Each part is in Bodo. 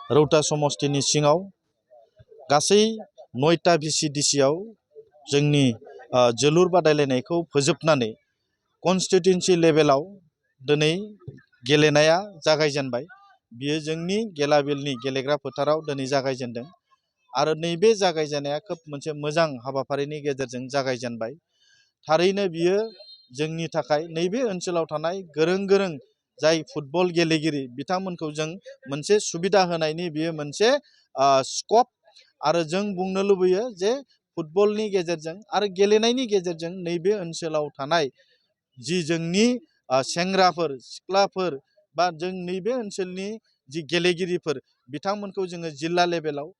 रौता समष्टिनि सिङाव गासै 9टा VCDCआव जोंनि जोलुर बादायलायनायखौ फोजोबनानै कन्स्टिट्युएन्सि लेभेलाव दिनै गेलेनाया जागायजेनबाय। बियो जोंनि गेलाबिलनि गेलेग्रा फोथाराव दिनै जागायजेनदों आरो नैबे जागायजेननाया खोब मोनसे मोजां हाबाफारिनि गेजेरजों जागायजेनबाय। थारैनो बियो जोंनि थाखाय नैबे ओनसोलाव थानाय गोरों जाय फुटबल गेलेगिरि बिथांमोनखौ जों मोनसे सुबिदा होनायनि बियो मोनसे स्कप आरो जों बुंनो लुबैयो जे फुटबलनि गेजेरजों आरो गेलेनायनि गेजेरजों नैबे ओनसोलाव थानाय जि जोंनि सेंग्राफोर सिख्लाफोर बा जों नैबे ओनसोलनि जि गेलेगिरिफोर बिथांमोनखौ जोङो जिल्ला लेभेलाव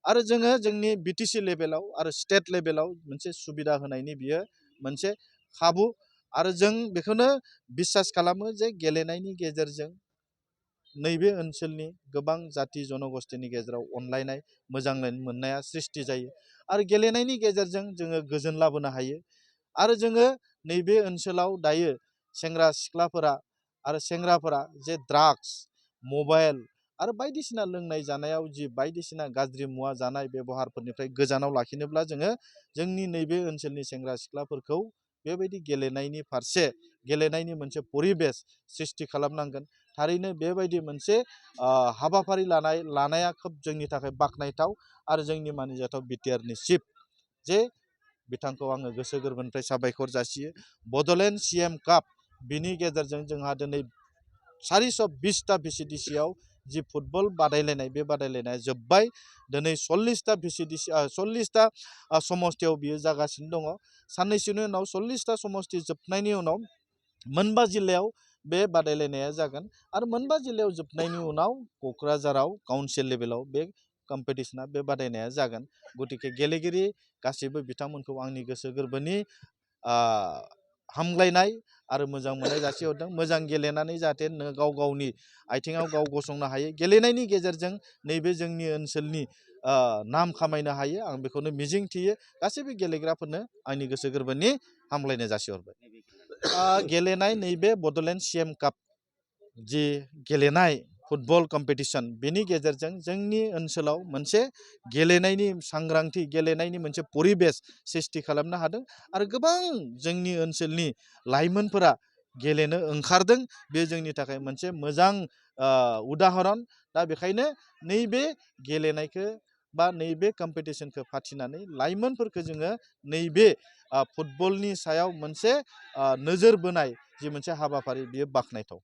आरो जोङो जोंनि BTC लेभेलाव आरो स्टेट लेभेलाव मोनसे सुबिदा होनायनि बियो मोनसे खाबु आरो जों बेखौनो बिसास खालामो जे गेलेनायनि गेजेरजों नैबे ओनसोलनि गोबां जाति जनगोष्ठीनि गेजेराव अनलायनाय मोजां मोननाया सृष्टि जायो आरो गेलेनायनि गेजेरजों जोङो गोजोन लाबोनो हायो आरो जोङो नैबे ओनसोलाव दायो सेंग्रा सिख्लाफोरा आरो सेंग्राफोरा जे ड्राग्स मबाइल आरो बायदिसिना लोंनाय जानायाव जि बायदिसिना गाज्रि मुवा जानाय बेबहारफोरनिफ्राय गोजानाव लाखिनोब्ला जोङो जोंनि नैबे ओनसोलनि सेंग्रा सिख्लाफोरखौ बेबायदि गेलेनायनि फारसे गेलेनायनि मोनसे परिबेस सृष्टि खालामनांगोन। थारैनो बेबायदि मोनसे हाबाफारि लानाया खोब जोंनि थाखाय बाख्नायथाव आरो जोंनि मानिजाथाव बिटिआरनि चिफ जे बिथांखौ आङो गोसो गोरबोनिफ्राय साबायखर जासियो। बड'लेण्ड CM काप बिनि गेजेरजों जोंहा दिनै 420टा VCDCआव जि फुटबल बादायलायनाय बे बादायलायनाया जोब्बाय। दिनै 40टा समष्टियाव बियो जागासिनो दङ। साननैसोनि उनाव 40टा समष्टि जोबनायनि उनाव मोनबा जिल्लायाव बे बादायलायनाया जागोन आरो मोनबा जिल्लायाव जोबनायनि उनाव क'क्राझाराव काउन्सिल लेभेलाव बे कम्पिटिशना बे बादायनाया जागोन। गतिके गेलेगिरि गासैबो बिथांमोनखौ आंनि गोसो गोरबोनि हामग्लायनाय आरो मोजां मोननाय जासिहरदों। मोजां गेलेनानै जाहाथे गाव गावनि आथिङाव गाव गसंनो हायो, गेलेनायनि गेजेरजों नैबे जोंनि ओनसोलनि नाम खामायनो हायो, आं बेखौनो मिजिं थियो। गासैबो गेलेग्राफोरनो आंनि गोसो गोरबोनि हामग्लायनाय जासिहरबाय। गेलेनाय नैबे बड'लेण्ड CM काप जि गेलेनाय फुटबल कम्पिटिशन बेनि गेजेरजों जोंनि ओनसोलाव मोनसे गेलेनायनि सांग्रांथि गेलेनायनि मोनसे परिबेस सृष्टि खालामनो हादों आरो गोबां जोंनि ओनसोलनि लाइमोनफोरा गेलेनो ओंखारदों। बे जोंनि थाखाय मोनसे मोजां उदाहरन। दा बेखायनो नैबे गेलेनायखौ बा नैबे कम्पिटिशनखौ फाथिनानै लाइमोनफोरखौ जोङो नैबे फुटबलनि सायाव मोनसे नोजोर बोनाय जि मोनसे हाबाफारि बियो बाख्नायथाव।